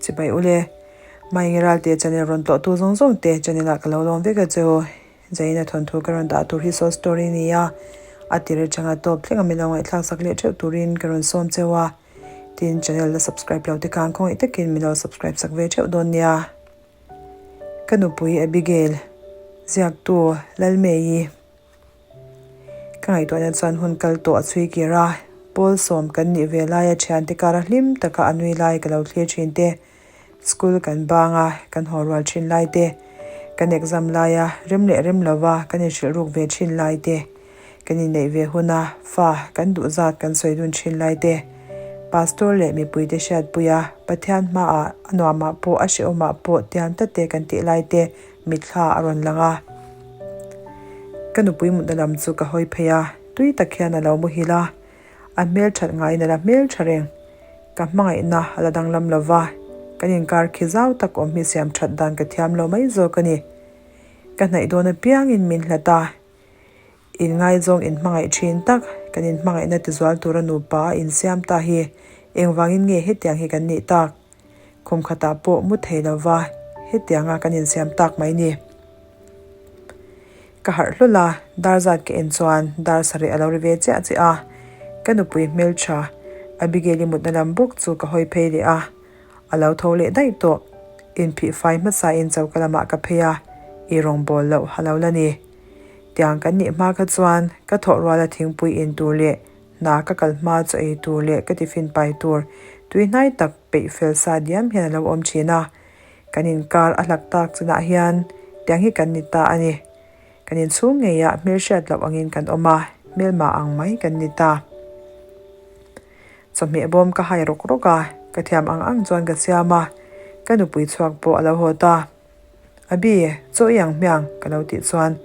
Chibai ule, Maengi Ralte channel rawn tlawhtu zawng zawng te channel ah ka lo lawm vek a che u. Zaina thawnthu ka rawn dah tur hi short story ni a, a tir atanga tawp thleng a min lo ngaihthlak sak leh theuh turin ka rawn sawm cheu a. Tin, channel la subscribe lo te khan khawngaih takin min lo subscribe sak ve theuh dawn nia. Ka nupui Abigail, ziaktu Lalmei. Ka ngaihtuahna chuan hun kal tawh a chhui kir a, pawl sawm kan nih ve laia thiante kara hlim taka a nui lai ka lo thlir thin te, school kan bang a kan haw rual thin lai te, kan exam laia rem leh rem lova kan inhrilh ruk ve thin lai te, kan inneih ve huna fa kan duh zat kan sawi dun thin lai te, pastor leh mipuite hriatpuia Pathian hmaah a nuamah pawh a hrehawmah pawh tiam tate kan tih lai te Mitthla a rawn lang a, ka nupui mutna lam chu ka hawi phei a, tui tak hian a lo muhil a, a hmelthat ngaiin a la hmeltha reng. Ka hmangaihna a la danglam lo va, kan inkar khi zau tak awm hi siam that dan ka thiam lo mai zawk a ni. Ka hnaih dawn apiangin min hlat a, inngaizawng inhmangaih thin tak, kan inhmangaihna tizual tura nupa a insiam ta hi engvangin nge hetiang hi kan nih tak? Khum khatah pawh mu thei lo va, hetianga kan insiam tak mai ni. Ka harh hlawlh a, dar zat ka en chuan dar sarih a lo ri ve chiah chiah a. Ka nupui hmeltha Abigail-i mutna lam bawk chu ka hawi phei leh a, a lo tho leh daih tawh. Inphih fai hmasain choka lamah ka phei a, i rawngbâwl loh a lo la ni. Tiang kan nih hma kha chuan ka thawh ruala thingpui in tur leh Hna ka kal hma chaw ei tur leh ka tiffin pai tur tui hnai tak peih fel sa diam hian a lo awm thin a. Kan inkar a hlak tak chinah hian tiang hi kan ni ta a ni. Kan inchhung ngeiah hmelhriat loh angin kan awm a, hmelma ang mai kan ni ta. Chawhmeh bawm ka hai rawk rawk a, ka thiam ang ang chuan ka siam a, ka nupui chhuak pawh a lo haw ta. Abi, chaw i ang hmiang, ka lo tih chuan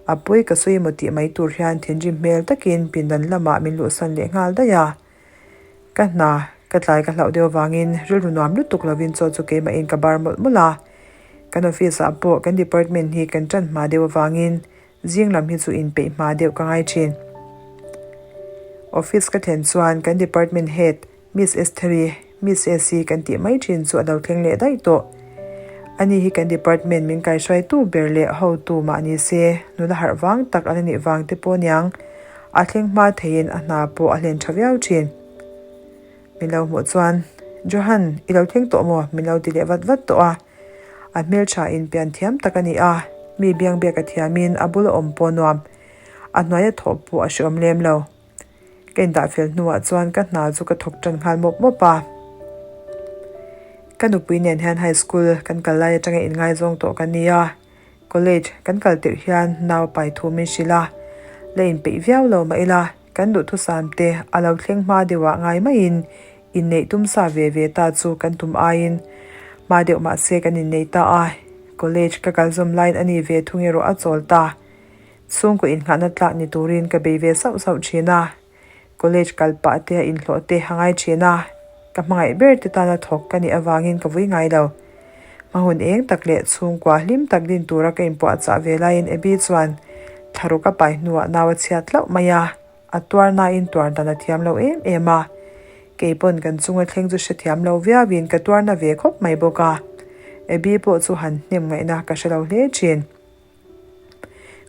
a pawi ka sawi emaw tih mai tur hian thinrim hmel takin pindan lamah min luhsan leh nghal daih a. Ka hna ka tlai ka hlauh deuh avangin rilru nuam lutuk lovin chaw chu keimahin ka bar mawlh mawlh a. Kan office ah pawh kan department hi kan tan hma deuh avangin zing lam hi chu inpeih hma deuh ka ngai thin. Office ka thlen chuan kan department head Miss Estheri, Miss Esi kan tih mai thin chu a lo thleng leh daih tawh. Ani hi kan department min kaihruaitu ber leh hotu mah ni se, nula harh vang tak a la nih vang te pawh aniang. A thleng hma theiin a hna pawh a hlen tha viau thin. Min lo hmuh chuan, Johan, i lo thleng tawh maw? min lo ti leh vat vat tawh a. A hmeltha in pian thiam tak a ni a, mi biangbiak a thiamin a bula awm pawh nuam. A hnuaia thawh pawh a hreawm lem lo. Ka indah fel hnuah chuan ka hna chu ka thawk tan nghal mawp mawp a. Ka nupui nen hian high school kan kal lai atanga inngaizawng tawh ka ni a, college kan kal tirh hian nau pai thu min hrilh a, la inpeih viau lo mah ila kan duhthusam te a lo thleng hma deuhah ngai maiin inneih tum sa ve ve ta chu kan tum aiin hma deuh mahse kan innei ta a, college ka kal zawm laiin a ni ve thung erawh a chawl ta. Chhungkaw inngahna tlak ni turin ka bei ve sauh sauh thin a, college kal pah te a inhlawh te a ngai thin a, ka hmangaih ber te tana thawk ka nih avangin ka vui ngai lo. Hma hun eng tak leh chhungkua hlim tak din tura ka inpuahchah ve laiin Abby chuan thlaruk a pai hnuah nau a chhiat hlauh mai a, a tuar nain tuar dan a thiam lo em em a, kei pawn kan chunga thleng chu hrethiam lo viauin ka tuarna ve khawp mai bawk a, Abby pawh chu han hnem ngaihna ka hre lo hle thin.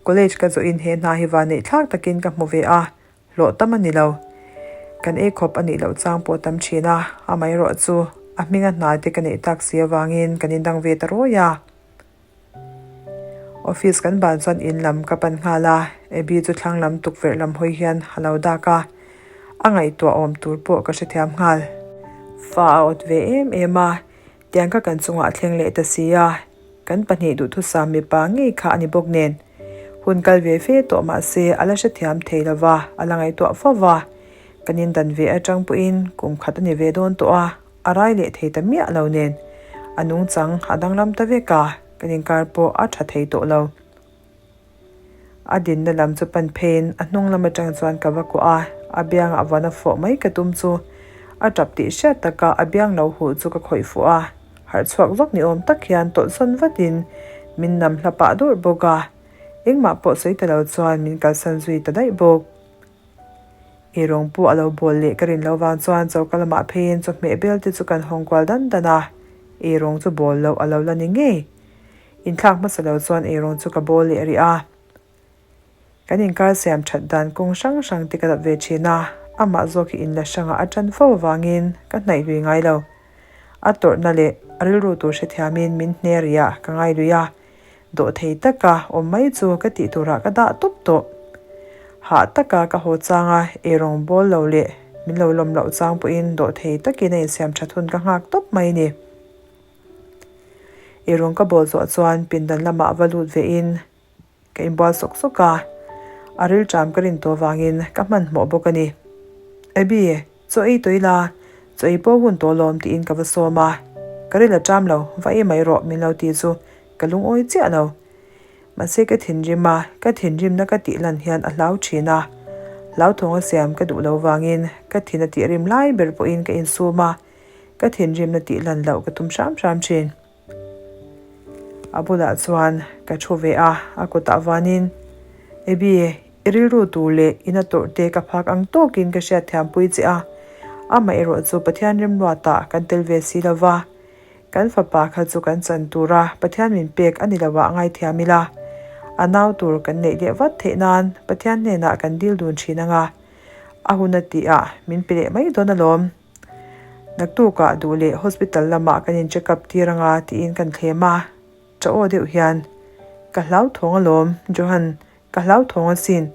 College ka zawhin he hna hi van neih thlak takin ka hmu ve a, hlawh tam a ni lo. Kan ei khawp a nih loh chang pawh tam thin a, amaherawh chu a hminga hna te ka neih tak si avangin kan indang ve ta rawi a. Office kan ban chuan in lam ka pan nghal a, Abby chu thlang lam tukverh lam hawi hian a lo dak a, a ngaihtuah awm tur pawh ka hrethiam nghal. Fa a awt ve em em a, Tiang kha kan chungah a thleng leh ta si a, kan pahnih duhthusam mipa ngei kha a ni bawk nen. Hun kal ve fe tawh mah se a la hrethiam thei lo va, a la ngaihtuah fo va. Kan indan ve atang pawhin kum khat a ni ve dawn tawh a, a rai leh thei ta miah lo nen. A nungchang a danglam ta vek a, kan inkar pawh a tha thei tawh lo. A dinna lam chu pan pheiin a hnung lam atang chuan ka va kuah a, a biangah vana fawh mai ka tum chu a tap tih hriat taka a biang lo huh chu ka khawih fuh a, harh chhuak vak ni awm tak hian tawlhsawn vatin min nam hla pah dawrh bawk a, engmah pawh sawi ta lo chuan min kalsan zui ta daih bawk. Eirawng pawh a lo bawl leh ka rin lo vang chuan choka lamah pheiin chawhmeh bel te chu kan hawng kual dan dan a. Eirawng chu bawl loh a lo la ni ngei. Inthlak hmasa lo chuan eirawng chu ka bawl leh rih a. Kan inkar siam that dan kawng hrang hrang te ka dap ve thin a, amah zawk hi inla hrangah a tan fo avangin ka hnaih lui ngai lo. A tawrhna leh a rilru tur hrethiamin min hne riah ka ngai lui a, dawh thei taka awm mai chu ka tih turah ka dah tawp tawh. Hah taka ka haw changa eirawng bawl lo leh min lo lawm loh chang pawhin dawh thei takin a insiam that hun ka nghak tawp mai ni. Eirawng ka bawl zawh chuan pindan lamah va lut vein Ka inbual sawk sawk a, a rilṭam ka rin tawh vangin ka hmanhmawh bawk a ni. Abby, chaw ei tawh ila, chaw ei pawh hun tawh lawm tiin ka va sawm a, ka ril a ṭam lo, va ei mai rawh min lo ti chu ka lungawi chiah lo. Mahse ka thinrim a, ka thinrimna ka tih lan hian a hlau ṭhin a, hlauthawng a siam ka duh lo vangin ka thin a tih rim lai ber pawhin ka insum a, ka thinrimna tih lan loh ka tum hram hram ṭhin. A bulah chuan ka thu ve a, a kutah vanin, Abby, i rilru tur leh ina tawrh te ka phak ang tawkin ka hriat thiampui che a, amah erawh chu Pathian remruatah kan tel ve si lo va, kan fapa kha chu kan chan tura Pathian min pek a ni lo ah ngaithiam ila, a nau tur kan neih leh vat theih nan Pathian hnenah kan dil dun thin ang a, a hun a tihah min pe leh mai dawn alawm. Naktukah duh leh hospital lamah kan in check up tir anga tiin kan thlem a, tha aw deuh hian, Ka hlauthawng alawm Johan, ka hlauthawng asin.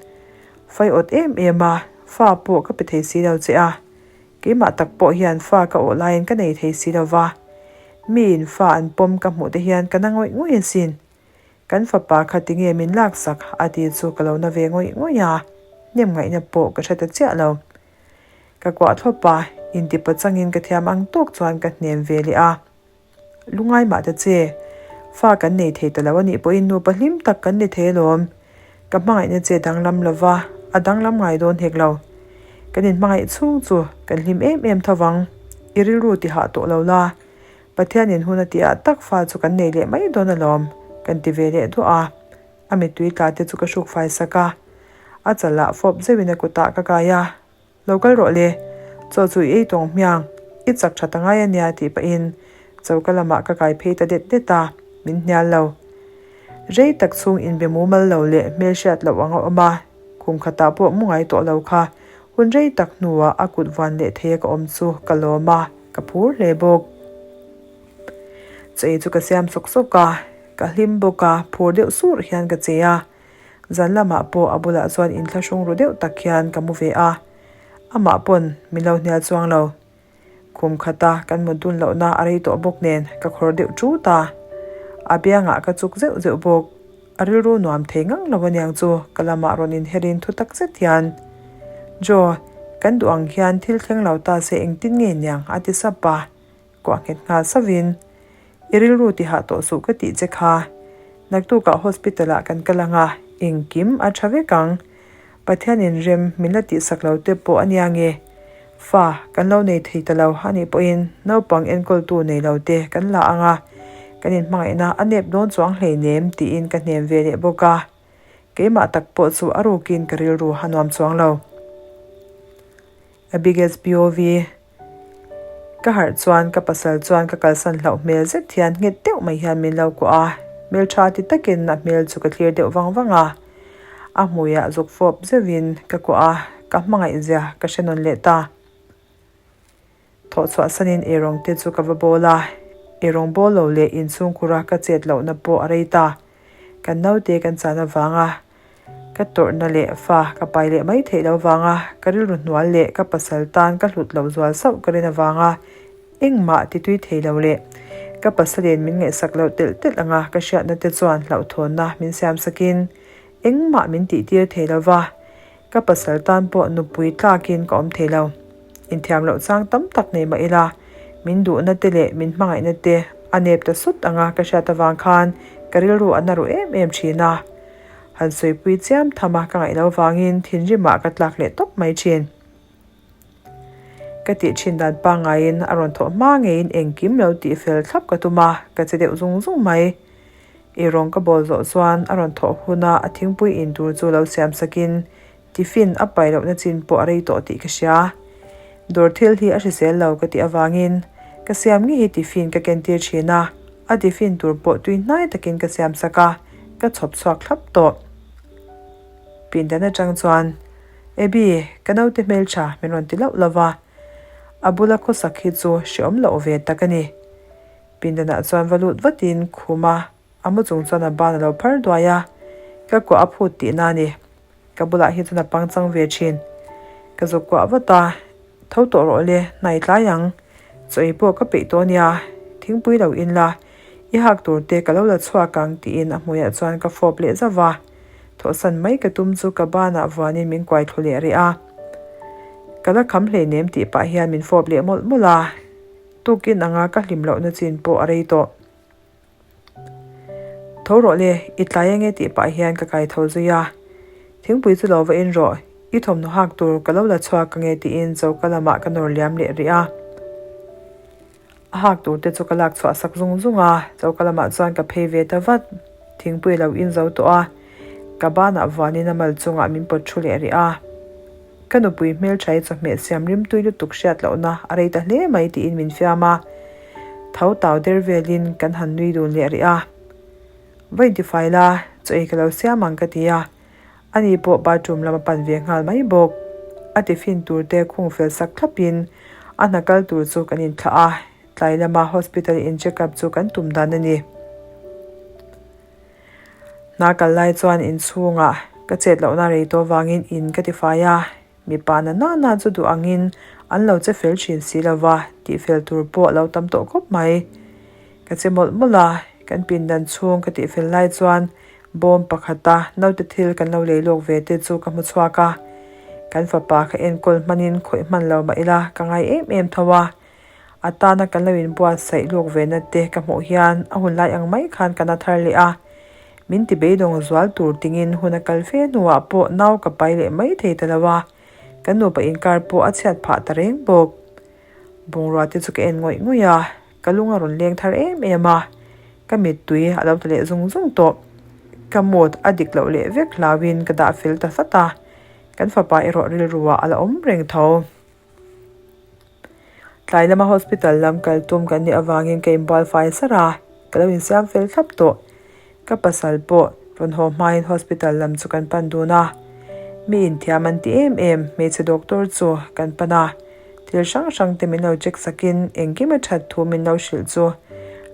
Fai awt em em a, fa pawh ka pe thei si lo che a, keimah tak pawh hian fa ka awh laiin ka nei thei si lo va, miin fa an pawm ka hmuh te hian ka na ngawih ngawih asin. Kan fapa kha tinge min laksak a ti chu ka lo na ve ngawih ngawih a, hnem ngaihna pawh ka hre ta chiah lo. Ka kuah thlawp a, intipa changin ka thiam ang tawk chuan ka hnem ve leh a. Lungai mah ta che, fa kan nei thei ta lo a nih pawhin nupa hlim tak kan ni thei alawm. Ka hmangaihna che danglam lo va, a danglam ngai dawn hek lo. Kan inhmangaih chhung chu kan hlim em em tho vang. I rilru ti hah tawh lo la, Pathianin hun a tihah tak fa chu kan nei leh mai dawn alawm, kan ti ve leh duah a. A mittui tla te chu ka hruk fai sak a, a chalah fawp zeuhin a kutah ka kai a, Lo kal rawh le, chaw chu i ei tawng hmiang, i chak tha ta ngai a nia tih pahin choka lamah ka kai phei ta det det a, min hnial lo. Rei tak chhung inbe mumal lo leh hmel hriat loh ang a awm a, kum khatah pawh mu ngai tawh lo kha hun rei tak hnuah a kut vuan leh thei a ka awm chu ka lawm a, ka phur hle bawk. Chaw ei chu ka siam sawk sawk a, Ka hlim bawk a, phur deuh sur hian ka che a. Zan lamah pawh a bulah chuan inthlahrung ru deuh tak hian ka mu ve a. Amah pawn min lo hnial chuang lo. Khum khata kan mut dun lohna a rei tawh bawk nen ka khawr deuh ṭut a. A biangah ka chuk zeuh zeuh bawk. A rilru nuam thei ngang lo aniang chu ka lamah rawn inherin thu tak zet hian, Joe, kan duh ang hian thil thleng lo ta se engtin nge niang? a ti sap a. Kuah nghet nghal sauhin, I rilru ti hah tawh suh ka tih che kha. Naktukah hospital ah kan kal ang a, engkim a tha vek ang. Pathianin rem min la tihsak lo te pawh a nia nge. Fa kan lo nei thei ta lo a nih pawhin naupang enkawltu nei lo te kan la ang a, kan inhmangaihna a nep dawn chuang hleinem tiin ka hnem ve leh bawk a. Keimah tak pawh chu a rukin ka rilru a nuam chuang lo. A biggest POV. Ka harh chuan ka pasal chuan ka kalsan hlauh hmel zet hian nghet deuh mai hian min lo kuah a, hmeltha ti takin a hmel chu ka thlir deuh vang vang a. A hmuiah zuk fawp zeuhin ka kuah a, ka hmangaih zia ka hre nawn leh ta. Thawh chhuah sanin eirawng te chu ka va bawl a, eirawng bawl lo leh inchhungkhura ka chet lohna pawh a rei ta. Kan naute kan chan avanga ka tawrhna leh fa ka pai leh mai theih lo vanga ka rilru hnual leh ka pasal tan ka hlut loh zual sauh ka rin avanga engmah ti tui thei lo leh ka pasalin min ngaihsak loh telh telh anga ka hriatna te chuan hlauhthawnna min siam sakin engmah min tih tir thei lo va, ka pasal tan pawh nupui tlakin ka awm thei lo. Inthiam loh chang tam tak nei mah ila, min duhna te leh min hmangaihna te a nep ta sut anga ka hriat avang khan ka rilru a na ru em em thin a. Han sawipui chiam tham a ka ngaih lo vangin thinrimah ka tlak leh tawp mai thin. Ka tih thin dan pangaiin a rawn thawh hma ngeiin engkim lo tih fel thlap ka tum a, ka che deuh zung zung mai. Eirawng ka bawl zawh chuan a rawn thawh huna a thingpui in tur chu lo siam sakin Tiffin a pai lohna chin pawh a rei tawh tih ka hria. Dawr thil hi a hrisel lo ka tih avangin. Ka siam ngei hi tiffin ka ken tir thin a, a tiffin tur pawh tui hnai takin ka siam sak a, ka chhawp chhuak thlap tawh. Pindan atang chuan, Abby, ka naute hmeltha min rawn ti lauh lo va, a bula khawsak hi chu hreawm loh ve tak a ni. Pindanah chuan va lut vatin khum a, a mu chung chuan a ban a lo phar duai a, ka kuah a phut tihna a ni. Ka bulah hi chuan a pangchang ve thin. Ka zuk kuah vat a, Tho tawh rawh le, hnai tlai ang. Chaw ei pawh ka peih tawh nia, thingpui lo in la, i hak tur te ka lo la chhuak ang tiin a hmuiah chuan ka fawp leh zauh va. Thawhsan mai ka tum chu ka banah vuanin min kuai thlu leh rih a. Ka la kham hleinem tih pah hian min fawp leh mawlh mawlh a. Tukin anga ka hlim lohna chin pawh a rei tawh. Tho rawh le, i tlai ange tih pah hian ka kai tho zui a. Thingpui chu lo va in rawh, i thawmhnaw hak tur ka lo la chhuak ange tiin choka lamah ka nawr liam leh rih a. A hak tur te chu ka lak chhuah sak zung zung a, choka lamah chuan ka phei ve ta vat. Thingpui a lo in zo tawh a, ka banah vuanin a mal chungah min pawt thu leh rih a. Ka nupui hmeltha hi chawhmeh siam rimtui lutuk hriat lohna a rei ta hle mai tiin min fiam a, tho tau der velin kan han nui dun leh rih a. Va intifai la, chaw ei ka lo siam ang ka ti a, ani pawh bathroom lam a pan ve nghal mai bawk. A tiffin tur te khung fel sak thlapin a hna kal tur chu kan inthlah a, tlai lama hospital in check up chu kan tum dan a ni. Hna kal lai chuan inchhungah ka chet lohna rei tawh vangin in ka tifai a, mipa na na na chu duh angin an lo che fel thin si lo va, tihfel tur pawh a lo tam tawh khawp mai. Ka che mawlh mawlh a, kan pindan chhung ka tihfel lai chuan bawm pakhata naute thil kan lo lei lawk ve te chu ka hmu chhuak a, kan fapa kha enkawl hmanin khawih hman lo mah ila ka ngai em em tho a. A tana kan lo inbuatsaih lawk ve na te ka hmuh hian a hun lai ang mai khan ka na thar leh a. Min ti beidawng zual tur tingin hun a kal fe hnuah pawh nau ka pai leh mai thei ta lo a, kan nupa inkar pawh a chhiat phah ta reng bawk. Bungrua te chu ka en ngawih ngawih a, ka lung a rawn leng thar em em a, ka mittui a lo ta leh zung zung tawh. Ka mood a dik loh leh vek hlauhin ka dah fel ta fat a, kan fapa erawh rilruah a la awm reng tho. Tlai lama hospital lam kal tum kan nih avangin ka inbual fai sar a, ka lo insiam fel thlap tawh. Ka pasal pawh rawn haw hmain hospital lam chu kan pan dun a, mi inthiam an ti em em hmeichhe doctor chu kan pan a, thil hrang hrang te min lo check sakin engkim a that thu min lo hrilh chu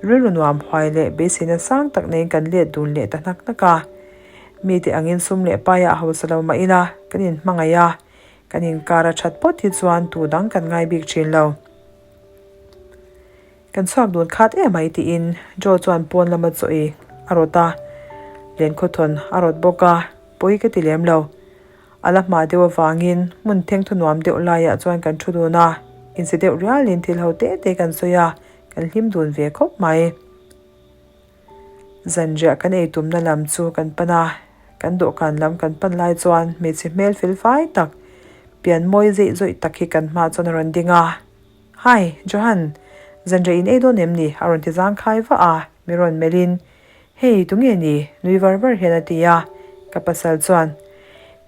rilru nuam huai leh beiseina sang tak neiin kan let dun leh ta hnak hnak a. Mite angin sum leh paiah hausa lo mah ila kan inhmangaih a, Kan inkar a that phawt hi chuan tu dang kan ngai bik thin lo. Kan chhuak dun khat em mai tiin Joe chuan pawn lama chaw ei a rawt a, lenkhawthawn a rawt bawk a, pawi ka ti lem lo. A la hma deuh avangin hmun thengthu nuam deuh laiah chuan kan thu dun a, insi deuh rialin thil ho te te kan sawi a, kan hlim dun ve khawp mai. Zanriah kan ei tumna lam chu kan pan a, kan dawhkan lam kan pan lai chuan hmeichhe hmel fel fai tak, pian mawi zeih zawih tak hi kan hmaah chuan a rawn ding a. Hi, Johan, zanriah in ei dawn em ni? a rawn ti zangkhai vah a, mi rawn melhin, Hei, tunge ni? nui var var hian a ti a, ka pasal chuan,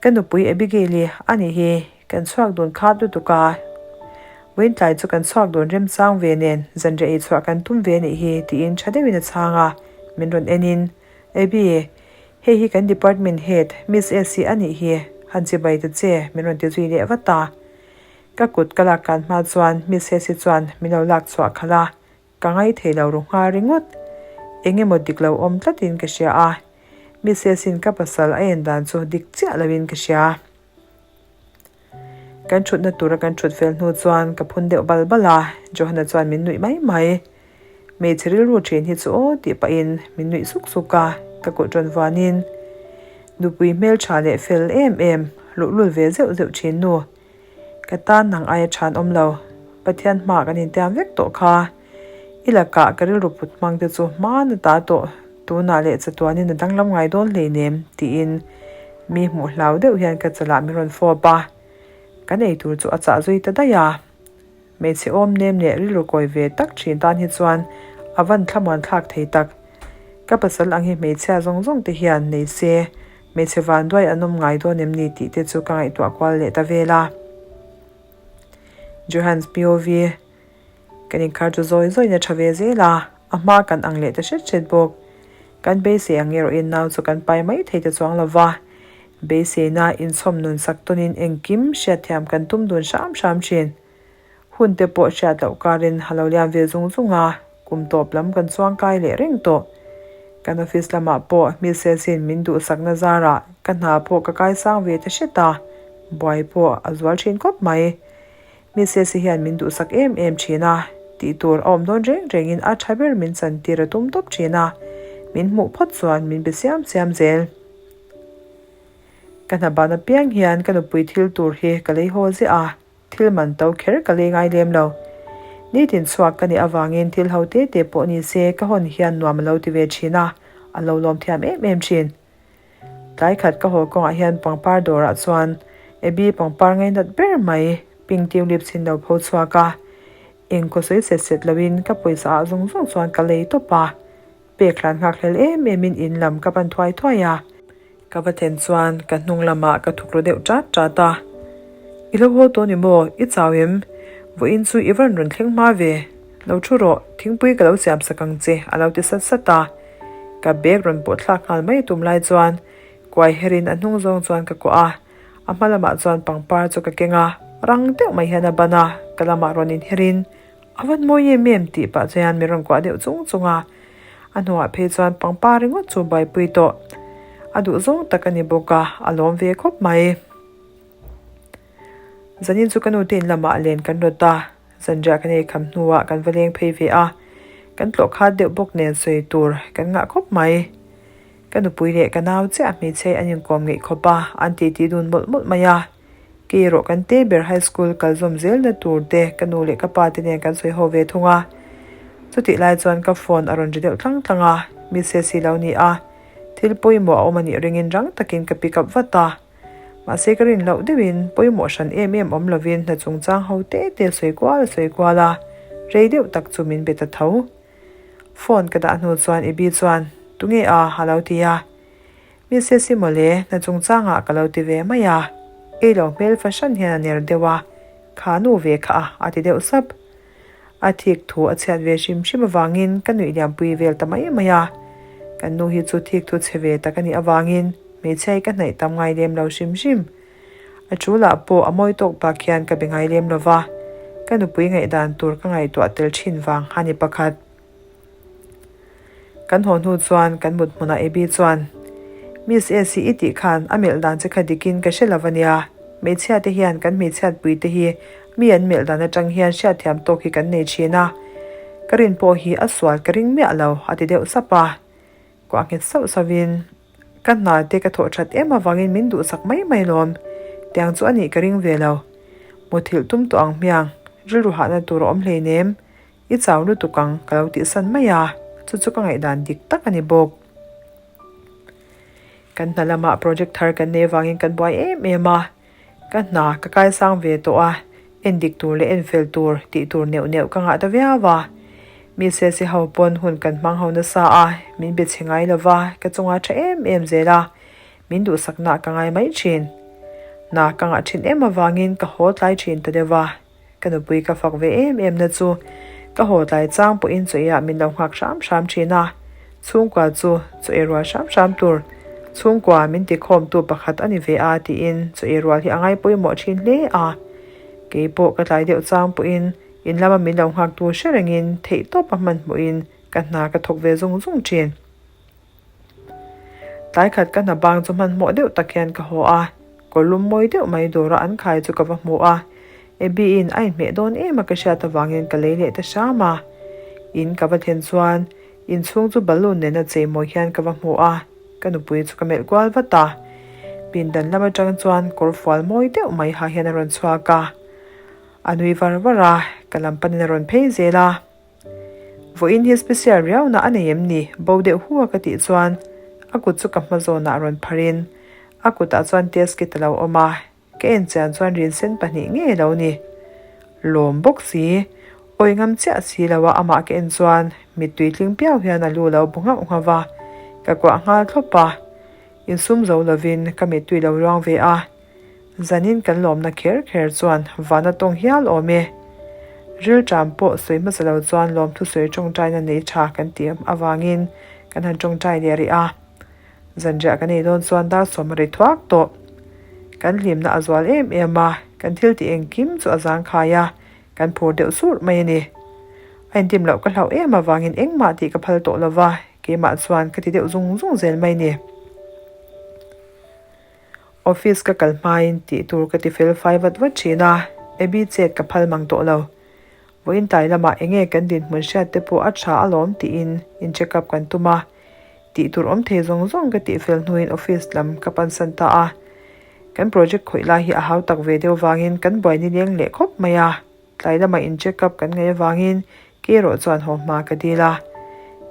Ka nupui Abigail-i a nih hi, Kan chhuak dun khat lutuk a, Wayne tlai chu kan chhuak dun remchang ve nen zanriah ei chhuah kan tum ve anih hi tiin tha deuhin a chhang a, min rawn en in, Abby, hei hi kan department head Miss Essie anih hi, han chibai ta che min rawn ti zui leh vat a. Ka kut ka lak kan hma chuan Miss Essie chuan min lo lak chhuah khalh a, ka ngai thei lo ru nghal ringawt. Eng emaw dik lo awm tlatin ka hria a, Miss Essie-in ka pasal a en dan chu dik chiah loin ka hria. Kan thutna tura kan thut fel hnu chuan ka phun deuh bal bal a, Johanna chuan min nuih mai mai. Hmeichhe rilru thin hi chu aw tih pahin min nuih suk suk a, ka kut rawn vuanin nupui hmeltha leh fel em em, luhlul ve zeuh zeuh thin nu. Ka tan nang aia than awm lo, Pathian hma kan intiam vek tawh kha. I lakah ka rilru put hmang te chu hma na ta tawh, tunah leh chatuanin a danglam ngai dawn hleinem, tiin mi hmuh hlau deuh hian ka chalah min rawn fawp a. Kan ei tur chu a chah zui ta daih a. Hmeichhe awm nem leh rilru kawi ve tak thin tan hi chuan a van thlamuan thlak thei tak. Ka pasal ang hi hmeichhia zawng zawng te hian nei se, hmeichhe vanduai an awm ngai dawn em ni tih te chu ka ngaihtuah kual leh ta vel a. Johan's POV. Kan inkar chu zawi zawiin a tha ve zel a, a hma kan ang leh ta hret hret bawk. Kan beisei ang erawhin nau chu kan pai mai thei ta chuang lo va, beiseina inchhawm nun sak tawnin engkim hriatthiam kan tum dun hram hram thin. Hun te pawh hriat loh karin a lo liam ve zung zung a, kum tawp lam kan chuang kai leh reng tawh. Kan office lamah pawh Mrs-in min duhsakna zarah ka hna pawh ka kaisang ve ta hret a, buai pawh a zual thin khawp mai. Mrs-i hian min duhsak em em thin a, tih tur a awm dawn reng rengin a tha ber min chantir a tum tawp thin a, min hmuh phawt chuan min be siam siam zel. Ka hna ban apiang hian ka nupui thil tur hi ka lei haw ziah a, Thil man to kher ka lei ngai lem lo. Nitin chhuak ka nih avangin thil ho te te pawh ni se ka hawn hian nuam a lo ti ve thin a, a lo lawm thiam em em thin. Tlai khat ka haw kawngah hian pangpar dawrah chuan Abby pangpar ngainat ber mai pink tulips in lo pho chhuak a, engkaw sawi set set loin ka pawisa ah zung zung chuan ka lei tawp a. Pek hlan nghak hlel em em in in lam ka pan thuai thuai a. Ka va thlen chuan ka hnung lamah ka thuk ru deuh ṭat ṭat a. I lo haw tawh ni maw? I chau em? Vawiin chu i van rawn thleng hma ve. Lo thu rawh, thingpui ka lo siam sak ang che a lo ti sat sat a. Ka bag rawn pawh thlak nghal mai tum lai chuan kuai herin a hnung zawng chuan ka kuah a. A hma lamah chuan pangpar chu ka keng a, rang deuh mai hian a ban a, ka lamah rawn inherin A van mawi em em tih pah chuan min rawn kuah deuh chung chung a, a hnuah phei chuan pangpar ringawt chu buaipui tawh. A duh zawng tak a ni bawk a, a lawm ve khawp mai. Zanin chu ka nu te in lamah len kan rawt a, zanriah kan ei kham hnuah kan va leng phei ve a, kan tlawh khat deuh bawk nen sawi tur kan ngah khawp mai. Ka nupui leh ka nau chiah hmeichhe an inkawm ngeih khawp a, an titi dun mawlh mawlh mai a. Kei erawh kan te ber high school kal zawm zelna tur te ka nu leh ka pa te nen kan sawi ho ve thung a. Chutih lai chuan ka phone a rawn ri deuh tlang tlang a, Mrs hi lo ni a, thil pawimawh a awm a nih ringin rang takin ka pick up vat a. Mahse ka rin loh deuhin pawimawh hran em em awm lovin hna chungchang ho te te sawi kual a sawi kual a, rei deuh tak chu min be ta tho. Phone ka dah hnu chuan Ibi chuan, Tunge a? a lo ti a. Mrs i mawle, hna chungchangah ka lo ti ve mai a, ei lo hmel fahran hian a ner deuh a, kha nu ve kha a, a ti deuh sap. A thik thu a chhiat ve hrim hrim avangin ka nuih liampui vel ta mai mai a, kan nu hi chu thik thu chhe ve tak a nih avangin hmeichhia hi ka hnaih tam ngai lem lo hrim hrim. A chulah pawh a mawi tawk bak hian ka be ngai lem lo va, ka nupui ngaihdan tur ka ngaihtuah tel thin vang a ni pakhat. Kan haw hnu chuan kan mut hmunah Abby chuan, Miss Esi i tih khan a melh dan che kha dikin ka hre lo a nia. Hmeichhia te hian kan hmeichhiatpui te hi mi an melh dan atang hian hriatthiam tawk hi kan nei thin a. Ka rin pawh hi a sual ka ring miah lo a ti deuh sap a. Kuah nghet sauh sauhin, Ka hna te ka thawh that em avangin min duhsak mai mai lawm. Tiang chu a nih ka ring ve lo. Muthilh tum tawh ang hmiang, rilru hahna tur a awm hleinem. I chau lutuk ang ka lo tihsan mai a, chu chu ka ngaihdan dik tak a ni bawk. Kan hna lamah project thar kan nei avangin kan buai em em a, ka hna ka kaisang ve tawh a, en dik tur leh en fel tur tih tur neuh neuh ka ngah ta viau a. Mi sesi ho pawn hun kan hmang ho nasa a, min be chhe ngai lova ka chunga tha em em zel a, min duhsakna ka ngai mai thin. Hna ka ngah thin em avangin ka haw tlai thin ta deuh a. Ka nupui ka fak ve em em na chu ka haw tlai chang pawhin chaw eiah min lo nghak hram hram thin a, chhungkua chu chaw ei rual hram hram tur chhungkua min tikhawmtu pakhat a ni ve a tiin chaw ei rual hi a ngai pawimawh thin hle a. Kei pawh ka tlai deuh chang pawhin in lama min lo nghaktu hre rengin theihtawp a hmanhmawhin ka hna ka thawk ve zung zung thin. Tlai khat ka hna bang chu hmanhmawh deuh tak hian ka haw a, kawlum mawi deuh mai dawra an khai chu ka va hmu a, Abby in a inhmeh dawn em a ka hriat avangin ka lei leh ta hram a. In ka va thlen chuan inchhung chu balloon nena chei mawi hian ka va hmu a, ka nupui chu ka melh kual vat a. Pindan lam atang chuan kawr fual mawi deuh mai ha hian a rawn chhuak a, a nui var var a, ka lam panin a rawn phei zel a. Vawiin hi special riauna a nei em ni? Bo deuh hu a ka tih chuan a kut chu ka hma zawnah rawn pharin a kutah chuan test kit a lo awm a, ka en chian chuan rinsen pahnih ngei a lo ni. Lawm bawk si, awi ngam chiah si lo a amah ka en chuan mittui tling piau hian a lu lo bu nghauh nghauh a, ka kuah nghal thlawp a, insum zo lovin ka mittui lo ruang ve a. Zanin kan lawmna kher kher chuan van a tawng hial awm e. Rilṭam pawh sawi hmasa lo chuan lawmthu sawi ṭawngṭaina nei ṭha kan tih avangin kan han ṭawngṭai leh rih a. Zanriah kan ei dawn chuan dar sawm a ri thuak tawh. Kan hlimna a zual em em a, kan thil tih engkim chu a zangkhai a, kan phur deuh surh mai a ni. A intim loh ka hlauh em avangin engmah tih ka phal tawh lo va, keimah chuan ka ti deuh zung zung zel mai a ni. Office ka kal hmain tih tur ka ti fel fai vat vat thin a, Abby chet ka phal mang tawh lo. Vawiin tlai lamah enge kan dinhmun hriat te pawh a tha alawm tiin in check up kan tum a, tih tur awm thei zawng zawng ka tih fel hnuin office lam ka pansan ta a. Kan project khawih lai hi a hau tak ve deuh vangin kan buai ni leng leh khawp mai a. Tlai lamah in check up kan ngaih avangin ke erawh chuan haw hma ka dil a.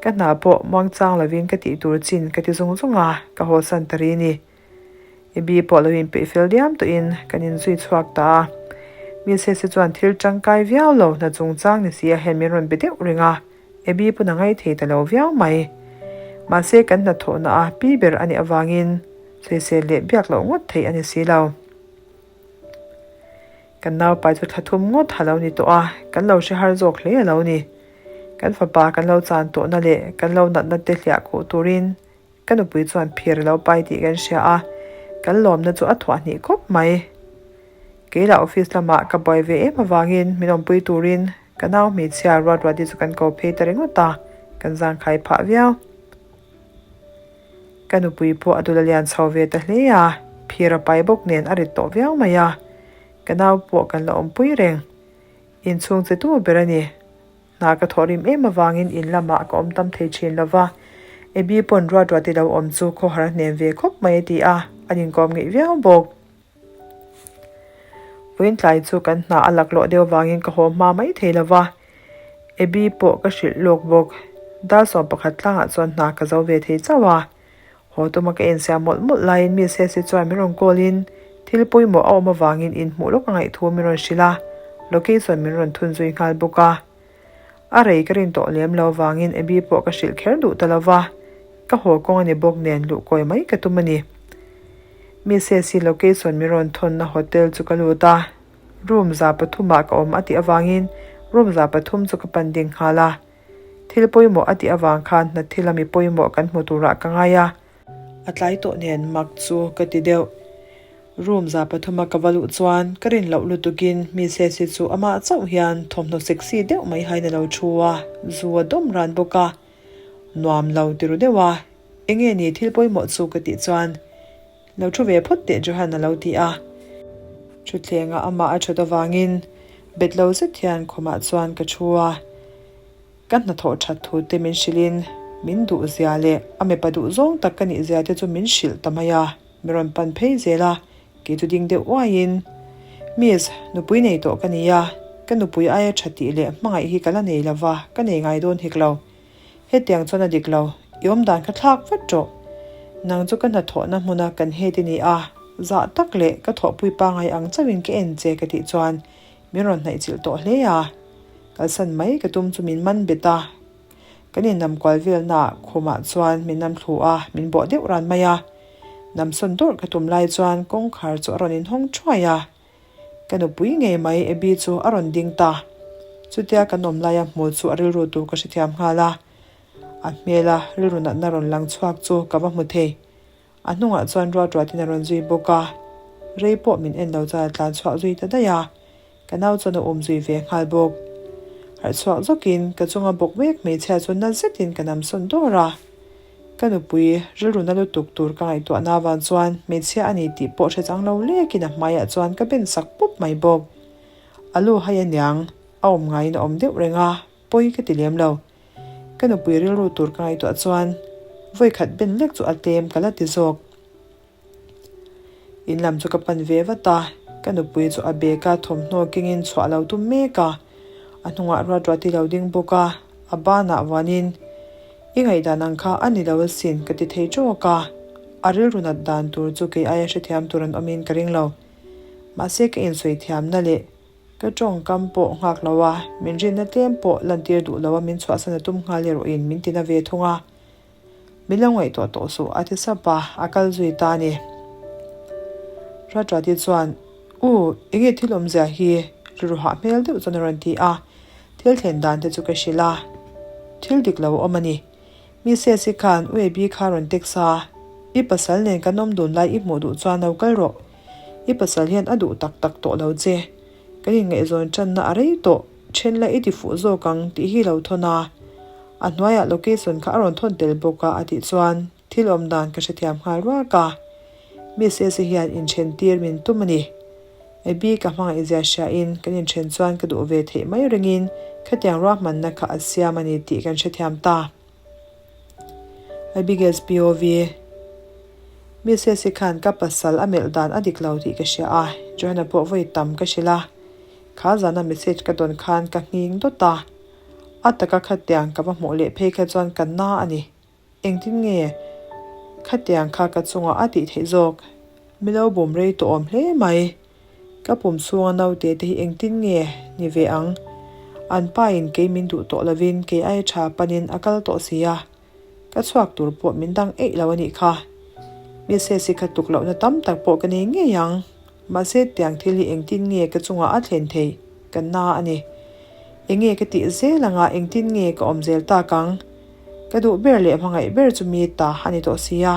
Ka hna pawh muangchang lovin ka tih tur chin ka ti zung zung a, ka haw san ta ri ni. Abby pawh lo inpeih fel diam tawhin kan inzui chhuak ta a. Mrs chuan thil tangkai viau lo hna chungchang ni si a hian min rawn be deuh reng a, Abby pawn a ngaih thei ta lo viau mai. Mahse kan hnathawhna a pi ber a nih avangin sawisel leh biak loh ngawt theih a ni si lo. Kan naupai chu thla thum ngawt a lo ni tawh a, kan lo hre har zawk hle a lo ni. Kan fapa kan lo chan tawhna leh kan lo natna te hliah khuh turin ka nupui chuan phir a lo pai tih kan hria a, kan lawmna chu a thuah hnih khawp mai. Kei lah office lamah ka buai ve em avangin min awmpui turin ka nau hmeichhia ruat ruat hi chu kan ko phei ta ringawt a, kan zangkhai phah viau. Ka nupui pawh a dul a lian chho ve ta hle a, phir a pai bawk nen a rit tawh viau mai a, ka nau pawh kan la awmpui reng. Inchhung che tu ber a ni. Hna ka thawh rim em avangin in lamah ka awm tam thei thin lo va, Abby pawn ruat ruat i lo awm chu khawhar a hnem ve khawp mai a ti a, an inkawm ngeih viau bawk. Vawiin tlai chu kan hna a laklawh deuh avangin ka haw hma mai thei lo va, Abby pawh ka hrilh lawk bawk. Dar 11 tlangah chuan hna ka zo ve thei chauh a. Haw tuma ka insiam mawlh mawlh laiin Miss Hesse chuan min rawn call in thil pawimawh a awm avangin inhmuh lawk a ngaih thu min rawn hrilh a, location min rawn thun zui nghal bawk a. A rei ka rin tawh lem lo vangin Abby pawh ka hrilh kher duh ta lo va, ka haw kawng a ni bawk nen luh kawi mai ka tum a ni. Miss Hesse location min rawn thawnna hotel chu ka lut a, room 300 ah ka awm a tih avangin room 300 chu ka pan ding nghal a. Thil pawimawh a tih avang khan hna thil a mi pawimawh kan hmu turah ka ngai a. A tlai tawh nen mak chu ka ti deuh. Room 300 a ka va luh chuan ka rin loh lutukin mi Sesi chu amah chauh hian thawmhnaw sexy deuh mai hain a lo thu a, zu a dawm ran bawk a. Nuam lo ti ru deuh a, enge ni thil pawimawh chu ka tih chuan lo thu ve phawt teh Johan a lo ti a. Thutthlengah amah a thut avangin bet lo zet hian khumah chuan ka thu a. Ka hnathawh that thu te min hrilhin min duh zia leh a mipa duh zawng tak ka nih zia te chu min hrilh ta mai a, mi rawn pan phei zel a, kei chu ding deuh uaiin, Miss, nupui nei tawh ka ni a, ka nupui aia tha tih leh hmangaih hi ka la nei lo va, ka nei ngai dawn hek lo. Hetiang chuan a dik lo, i awm dan kha thlak vat rawh. Nang chu ka hnathawhna hmuna kan het i ni a, zah tak leh ka thawhpui pangai ang chauhin ka en che ka tih chuan min rawn hnaihchilh tawh hle a. Kalsan mai ka tum chu min man bet a, kan innam kual velnaah khumah chuan min nam thlu a, min bawh deuh ran mai a. Namsawn dawrh ka tum lai chuan kawngkhar chu a rawn inhawng thuai a, ka nupui ngei mai Abby chu a rawn ding ta. Chutia kan awm laia hmu chu a rilru tur ka hrethiam nghal a, a hmela rilru natna rawn lang chhuak chu ka va hmu thei. A hnungah chuan ruat ruatin a rawn zui bawk a, rei pawh min en lo chuan a tlan chhuak zui ta daih a, ka nau chuan a um zui ve nghal bawk. Harh chhuak zawkin ka chunga bawk mek hmeichhia chu na zetin ka nam sawn dawr a, ka nupui rilru na lutuk tur ka ngaihtuahna avang chuan hmeichhia a ni tih pawh hre chang lo lekin a hmaiah chuan ka ben sak pawp mai bawk. A lu hai aniang, a awm ngaiin a awm deuh reng a, pawi ka ti lem lo. Ka nupui rilru tur ka ngaihtuah chuan vawi khat ben lek chu a tlem ka la ti zawk. In lam chu ka pan ve vat a, ka nupui chu a bag a thawmhnaw kengin chhuah lo tum mek a, a hnungah ruat ruat i lo ding bawk a, a banah vuanin i ngaihdan ang kha a ni lo asin ka ti thei tawk a, a rilru nat dan tur chu kei aia hrethiam tur an awmin ka ring lo. Mahse ka insawi thiamna leh Ka tawngkam pawh nghak lo a, min rinna tlem pawh lantir duh lo a min chhuahsan a tum nghal erawhin min tina ve thung a. Min lo ngaihtuah tawh suh a ti sap a, a kal zui ta a ni. Ratrati chuan, U, enge thil awmzia hi? Rilru hah hmel deuh chuan a rawn ti a. Thil thlen dan te chu ka hrilh a, thil dik lo a awm a ni. Mrs-i khan UAB kha rawn text a, I pasal nen kan awm dun lai i hmuh duh chuan lo kal rawh. I pasal hian a duh tak tak tawh lo che. Kan inngaihzawn tanna a rei tawh, then la i ti fuh zawk ang tih hi lo thawn a. A hnuaiah location kha a rawn thawn tel bawk a a tih chuan thil awm dan ka hrethiam nghal ruak a. Mrs-i hian inthen tir min tum a ni. Abby ka hmangaihzia hriain kan inthen chuan ka duh ve theih mai ringin khatiang ruahmanna kha a siam a ni tih kan hrethiam ta. Abigail's POV Mrs-i khan ka pasal a melh dan a dik lo tih ka hria a, Johanna pawh vawi tam ka hrilh a. Kha zana message ka dawn khan ka nghing dawt a, a taka khatiang ka va hmuh leh phei kha chuan ka na a ni. Engtin nge khatiang kha ka chungah a tih theih zawk? Milo bawm rei tawh awm hle mai. Ka pum chhunga naute te hi engtin nge ni ve ang? An pa in kei min duh tawh lovin kei aia tha panin a kal tawh si a. Ka chhuak tur pawh min dang eih lo a nih kha. Mrs-i kha tuk lohna tam tak pawh ka nei ngei ang. Mahse tiang thil hi engtin nge ka chungah a thlen thei? Ka na a ni. Enge ka tih zel anga engtin nge ka awm zel tak ang? Ka duh ber leh hmangaih ber chu mi ta a ni tawh si a.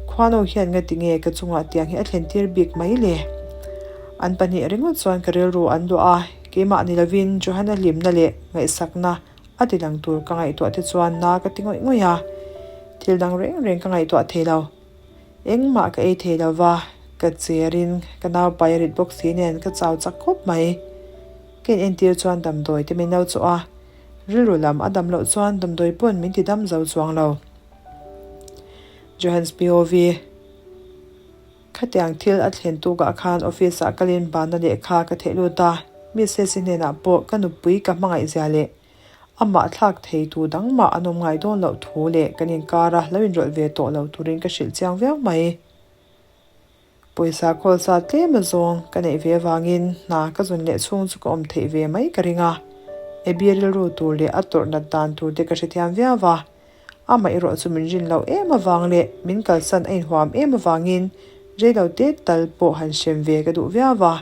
Khuano hian nga tinge ka chungah tiang hi a thlen tir bik mai le? An pahnih ringawt chuan ka rilru an duah a, keimah ni lovin Johanna hlimna leh ngaihsakna a ti lang tur ka ngaihtuah te chuan na ka ti ngawih ngawih a, thil dang reng reng ka ngaihtuah thei lo. Engmah ka ei thei lo va, ka cherin ka naupai a rit bawk si nen ka chau chak khawp mai. Ka inentir chuan damdawi te min lo chawh a. Rilru lam a dam loh chuan damdawi pawn min ti dam zo chuang lo. Johan's POV. Khatiang thil a thlen tukah khan office ah kalin bana lehkha ka theih lut a, Mrs-i hnenah pawh ka nupui ka hmangaih zia leh amah thlak thei tu dang mah an awm ngai dawn loh thu leh kan inkara lo inrawlh ve tawh lo turin ka hrilh chiang viau mai. Pawisa khawl sa tlem azawng ka neih ve avangin hna ka zun leh chhung chu ka awm theih ve mai ka ring a. Abby rilru tur leh a tawrh nat dan tur te ka hrethiam viau va. Amah erawh chu min rin loh em avang leh min kalsan a inhuam em avangin reilo te tal pawh han hrem ve ka duh viau va.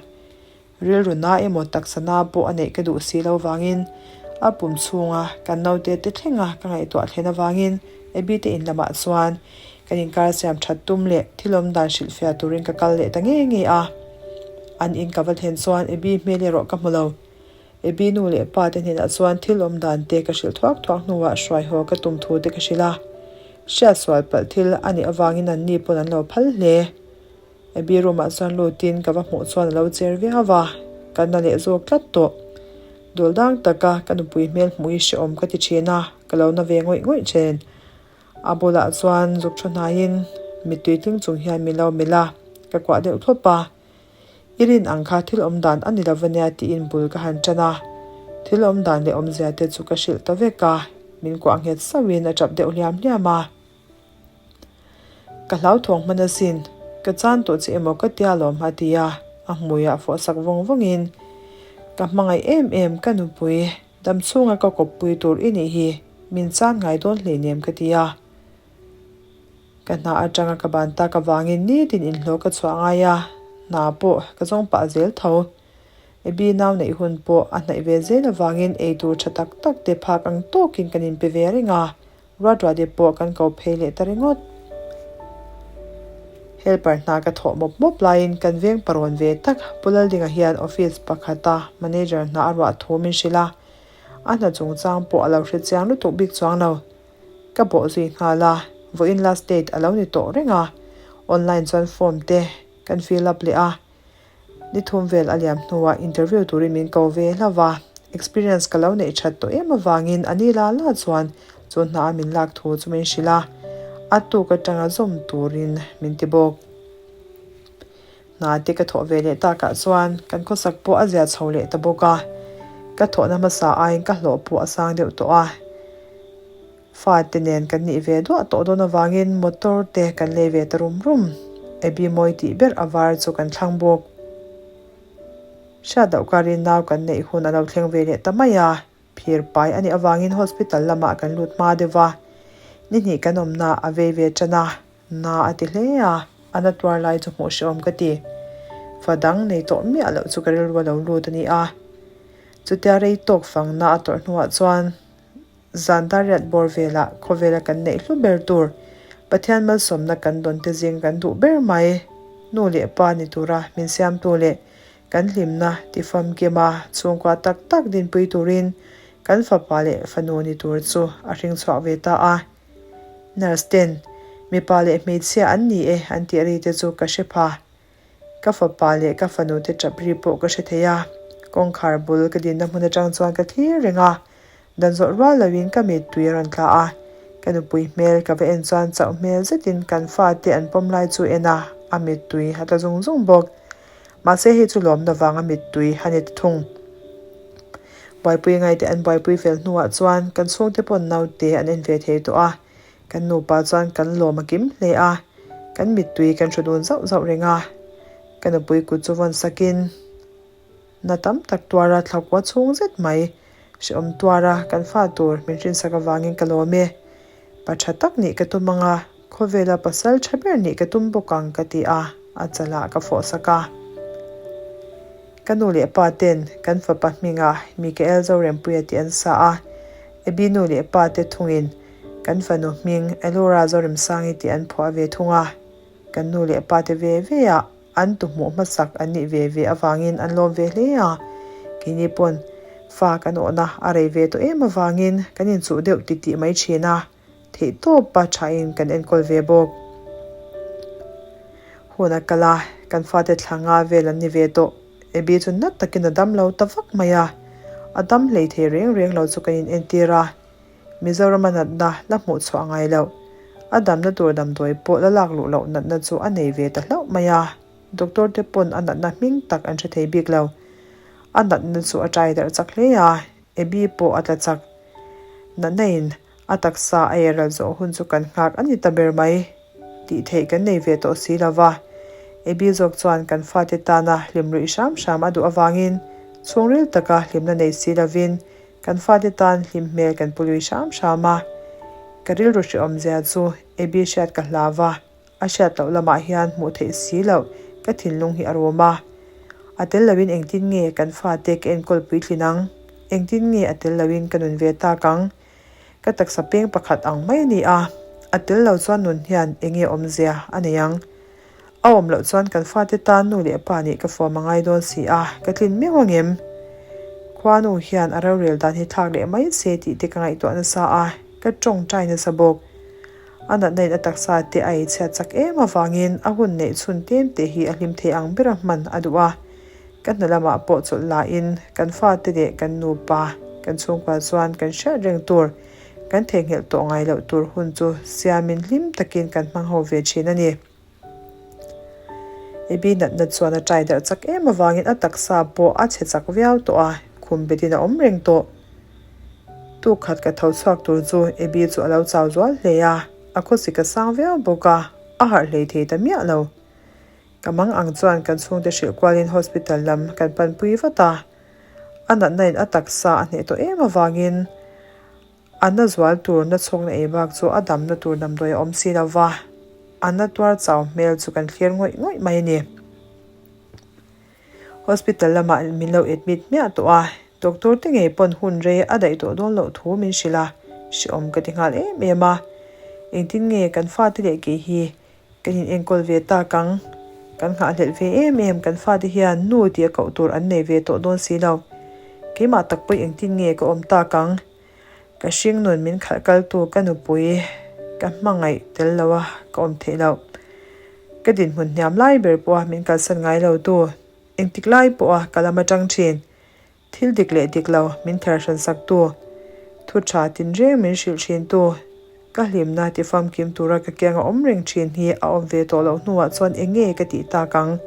Rilru na emaw taksa na pawh a neih ka duh si lo vangin a pum chhunga kan naute te thlenga ka ngaihtuah thlen avangin Abby te in lamah chuan kan inkar siam that tum leh thil awm dan hrilhfiah turin ka kal leh ta ngei ngei a. An in ka va thlen chuan Abby hmel erawh ka hmu lo. Abby nu leh pa te hnenah chuan thil awm dan te ka hrilh thuak thuak hnuah hruai haw ka tum thu te ka hrilh a. Hriatsual palh thil a nih avangin anni pawn an lo phal hle. Abby room ah chuan lutin ka va hmuh chuan a lo cher viau a, ka na leh zawk tlat tawh. Dawl dang taka ka nupui hmel hmuh hi hrehawm ka ti thin a, ka lo na ve ngawih ngawih thin. A bulah chuan zuk thu hnaiin mittui tling chung hian min lo melh a, ka kuah deuh thlawp a. I rin ang kha thil awm dan a ni lo ania tiin bul ka han tan a, thil awm dan leh awmzia te chu ka hrilh ta vek a, min kuah nghet sauhin a tap deuh hliam hliam a. Ka hlauthawng hman asin, ka chan tawh che emaw ka tia lawm a ti a, a hmuiah fawh sak vawng vawngin, Ka hmangaih em em ka nupui, dam chhunga ka kawppui tur i nih hi, min chan ngai dawn hleinem ka ti a. Ka hna atanga ka ban tak avangin nitin inhlawh ka chhuah ngai a, hna pawh ka zawng pah zel tho. Abby nau neih hun pawh a hnaih ve zel avangin eitur tha tak tak te phak ang tawkin kan inpe ve reng a, Ruatruate pawh kan ko phei leh ta ringawt. Helper hna ka thawh mawp mawp laiin kan veng parawn ve tak Pu Laldinga hian office pakhata manager hna a ruah thu min hrilh a, a hna chungchang pawh a lo hre chiang lutuk bik chuang lo. Ka bawh zui nghal a, vawiin last date a lo ni tawh reng a, online chuan form te kan fill up leh a, Ni thum vel a liam hnuah interview turin min ko ve hlauh va, experience ka lo neih that tawh em avangin a ni la la chuan chu hna a min lak thu chu min hrilh a, a tuk atanga zawm turin min ti bawk. Hna te ka thawh ve leh takah chuan kan khawsak pawh a zia chho leh ta bawk a, ka thawhna hmasa aiin ka hlawh pawh a sang deuh tawh a. Fate nen kan nih ve duah tawh dawn avangin motor te kan lei ve ta rum rum. Abby mawi tih ber a var chu kan thlang bawk. Hriat loh karin nau kan neih hun a lo thleng ve leh ta mai a, phir pai a nih avangin hospital lamah kan lut hma deuh va. Ni hnih kan awmna a vei ve tan a, na a ti hle a, a na tuar lai chu hmuh hrehawm ka ti. Fa dang nei tawh miah loh chu ka rilru a lo lut a ni a. Chutia rei tawk fangna a tawrh hnuah chuan zan dariat bawr velah khawvela kan neih hlu ber tur Pathian malsawmna kan dawn te zing kan duh ber mai. Nu leh pa ni tura min siamtu leh kan hlimna tifamkima chhungkua tak tak dinpui turin kan fapa leh fanu ni tur chu a hring chhuak ve ta a. Nurse ten mipa leh hmeichhia an ni e an tih ri te chu ka hre pha. Ka fapa leh ka fanu te tap ri pawh ka hre thei a, kawngkhar bul ka dinna hmun atang chuan ka thlir reng a, dan zawh rual loin ka mittui a rawn tla a, ka nupui hmel ka va en chuan chauh hmel zetin kan fate an pawm lai chu en a, a mittui a tla zung zung bawk. Mahse hei chu lawmna vanga mittui a ni ta thung. Buaipui ngaite an buaipui fel hnuah chuan kan chhungte pawn naute an en ve thei tawh a, Kan nupa chuan kan lawm a kim hle a, kan mittui kan hru dun zauh zauh reng a. Ka nupui kut chu vawn sakin na tam tak tuara thlakua chhung zet mai hrehawm tuara kan fa tur min hrinsak avangin ka lawm e. Pa tha tak nih ka tum ang a, khawvela pasal tha ber nih ka tum bawk ang ka ti a, a chalah ka fawhsak a. Ka nu leh pa ten kan fapa hmingah Mikael Zorempuia tih an sa a, Abby nu leh pa te thungin Kan fanu hming Elora Zoremsangi tih an phuah ve thung a, kan nu leh pa te ve ve ah an tu hmuh hmasak an nih ve ve avangin an lawm ve hle a, keini pawn fa kan awhna a rei ve tawh em avangin kan inchuh deuh titih mai thin a, theihtawpa thain kan enkawl ve bawk. Hun a kal a, kan fate thla nga vel an ni ve tawh. Abby chu nat takin a dam lo ta vak mai a, a dam hlei thei reng reng lo chu kan inentir a, Mizorama natna la hmuh chhuah ngai loh. A damna tur damdawi pawh la lak luh loh natna chu a nei ve ta hlauh mai a, doctor te pawn a natna hming tak an hre thei bik lo. A natna chu a ṭai darh chak hle a, Abby pawh a tla chak. Natna in a taksa a eiral zawh hun chu kan nghak a ni ta ber mai. Tih theih kan nei ve tawh si lo va. Abby zawk chuan kan fate tana hlim ruih hram hram a duh avangin chhungril taka hlimna nei si lovin Kan fate tan hlim hmel kan pu lui hram hram a, ka rilru hrehawm zia chu Abby hriat ka hlau va, a hriat loh lamah hian hmuh theih si loh ka thinlung hi a rum a. A tel loin engtin nge kan fate ka enkawl puitlin ang? Engtin nge a tel loin ka nun ve tak ang? Ka taksa peng pakhat ang mai a ni a, a tel lo chuan nun hian enge awmzia a nei ang? A awm loh chuan kan fate tan nu leh pa nih ka form a ngai dawn si a, ka tlin miau ang em? Khuanu hian a rorel dan hi thlak leh mai se tih te ka ngaihtuah nasa a, ka tawngtai nasa bawk. A natna in a taksa te a eichhiat chak em avangin a hun neih chhun tlem te hi a hlim thei ang bera hman a duh a. Ka hna lamah pawh chawlh lahin kan fate leh kan nupa, kan chhungkua chuan kan hriat reng tur, kan theihnghilh tawh ngai loh tur hun chu siamin hlim takin kan hmang ho ve thin a ni. Abby natna chuan a ṭai darh chak em avangin a taksa pawh a chhe chak viau tawh a, khum betin a awm reng tawh. Tuk khat ka tho chhuak tur chu Abby chu a lo chau zual hle a, a khawsik a sang viau bawk a, a harh hlei thei ta miah lo. Ka mang ang chuan kan chhungte hrilh kualin hospital lam kan panpui vat a, a natna in a taksa a hneh tawh em avangin A na zual tur na chhawkna ei bak chu a damna tur damdawi a awm si lo va, a na tuar chau hmel chu kan thlir ngawih ngawih mai a ni. Hospital lamah min lo admit hmiah tawh a, doctor te ngei pawn hun rei a daih tawh dawn loh thu min hrilh a, hrehawm ka ti nghal em em a. Engtin nge kan fate leh kei hi Kan in enkawl ve tak ang. Kan nghahhlelh ve em em, kan fate hian nu tih a koh tur an nei ve tawh dawn si lo. Keimah tak pawh engtin nge ka awm tak ang? Ka hring nun min khalh kaltu ka nupui ka hmangaih tel lo a, ka awm theih loh. Ka dinhmun hniam lai ber pawha min kalsan ngai lo tu, engtik lai pawha ka lam atang thin. Thil dik leh dik lo min ther hran sak tu, thu tha tinreng min hrilh thin tu, ka hlimna ti famkim tura ka kianga awm reng thin hi a awm ve tawh loh hnuah chuan eng nge ka tih tak ang?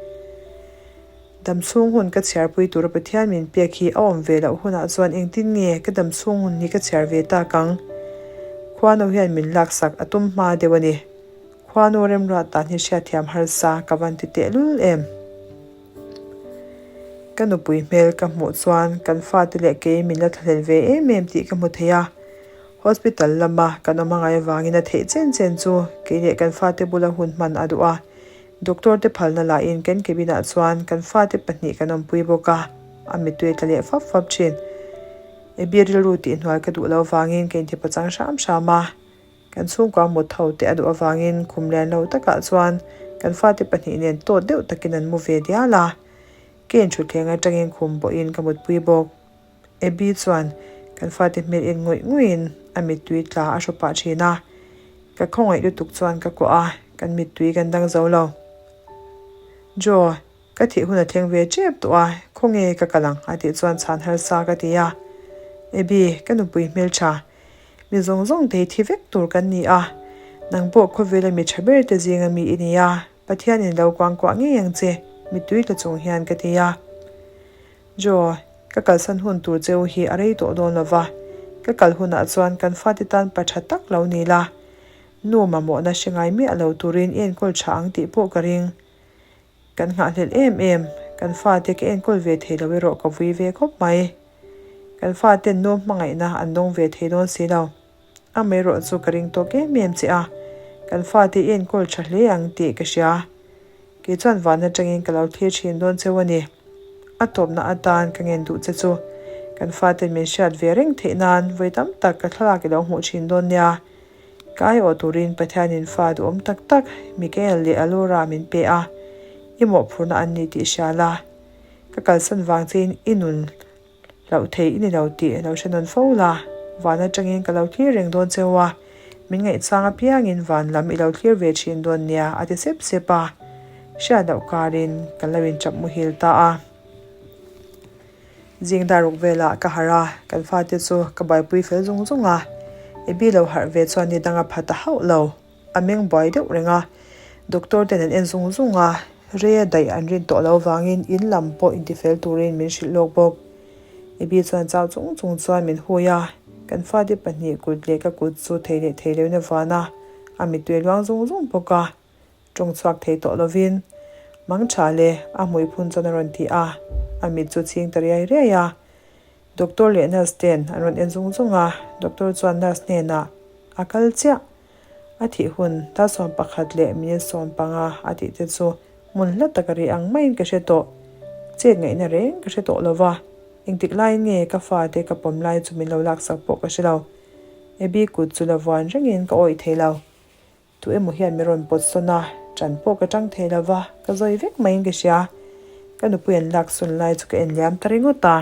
Damchhung hun ka chhiarpui tura Pathian min pek hi a awm ve loh hunah chuan engtin nge ka damchhung hun hi ka chhiar ve tak ang? Khuanu hian min laksak a tum hma deuh a ni. Khuanu remruat dan hi hriatthiam harsa ka van ti tehlul em? Ka nupui hmel ka hmuh chuan kan fate leh kei min la thlahlel ve em em tih ka hmu thei a. Hospital lama kan awm angai avangin a theih chen chen chu kei leh kan fate bula hun hman a duh a. Doctor te phalna lahin kan cabin ah chuan kan fate pahnih kan awmpui bawk a, a mittui a tla leh fap fap thin. Abby rilru tihhnual ka duh lo vangin ka intipachang hram hram a, kan chhungkua mut ho te a duh avangin khum lian lo takah chuan kan fate pahnih nen tawt deuh takin an mu ve dial a, ka inthutthleng atangin khum pawhin ka mutpui bawk. Abby chuan kan fate hmel en ngawih ngawih in a mittui tla a hru pah thin a, ka khawngaih lutuk chuan ka kuah a, kan mittui kan dang zo lo. Joe. Ka thih hun a thleng ve tep tawh a, khawnge ka kal ang a tih chuan chhan harsa ka ti a. Abby, ka nupui hmeltha, mi zawng zawng te hi thi vek tur kan ni a, nang pawh khawvela mi tha ber te zinga mi i ni a, Pathianin lo kuangkuah ngei ang che, mittui tla chung hian ka ti a. Joe, ka kalsan hun tur cheu hi a rei tawh dawn lo va, ka kal hunah chuan kan fate tan pa tha tak lo ni la, nu mamawhna hre ngai miah lo turin i enkawl tha ang tih pawh ka ring. Kan nghahhlelh em em, kan fate ka enkawl ve thei lo erawh ka vui ve khawp mai. Kan faten nu hmangaihna an dawng ve thei dawn si lo. Amaherawh chu ka ring tawk em em che a, kan fate i enkawl tha hle ang tih ka hria. Kei chuan van atangin ka lo thlir thin dawn cheu a ni. A tawpna atan ka ngen duh che chu, kan faten min hriat ve reng theih nan vawi tam tak ka thlalak i lo hmuh thin dawn nia. Ka aiawh turin Pathianin fa duhawm tak tak Mikael leh Alora min pe a, i mawhphurhna an ni tih hria la. Ka kalsan vang chein i nun hlauh thei i ni lo tih lo hre nawn fo la, van atangin ka lo thlir reng dawn cheu a, min ngaihchang apiangin van lam i lo thlir ve thin dawn nia a ti sep sep a, hriat loh karin kan lo inchap muhil ta a. Zing dar ruk velah ka harh a, kan fate chu ka buaipui fel zung zung a. Abby lo harh ve chuan ni dang a pha ta hauh lo, a meng buai deuh reng a. Doctor ten an en zung zung a, rei a daih an rin tawh lo vangin in lam pawh intifel turin min hrilh lawk bawk. Abby chuan chau chung chung chuan min hui a, kan fate pahnih kut leh ka kut chu thei leh thei loin a vuan a, a mittui a luang zung zung bawk a. Tawng chhuak thei tawh lovin, Mang tha le, a hmui phun chuan a rawn ti a, a mit chu chhing ta riai riai a. Doctor leh nurse ten an rawn en zung zung a, doctor chuan nurse hnenah, A kal chiah. A thih hun, talsawm pakhat leh minute 15 a tih te chu hmun hla taka ri ang maiin ka hre tawh. Chet ngaihna reng ka hre tawh lova, engtik laiin nge ka fate ka pawm lai chu min lo laksak pawh ka hre lo. Abby kut chu la vuan rengin ka awih thei lo. Tu emaw hian min rawn pawt sawn a, ṭan pawh ka ṭang thei lo va, ka zawi vek maiin ka hria. Ka nupui an lak sawn lai chu ka en liam ta ringawt a.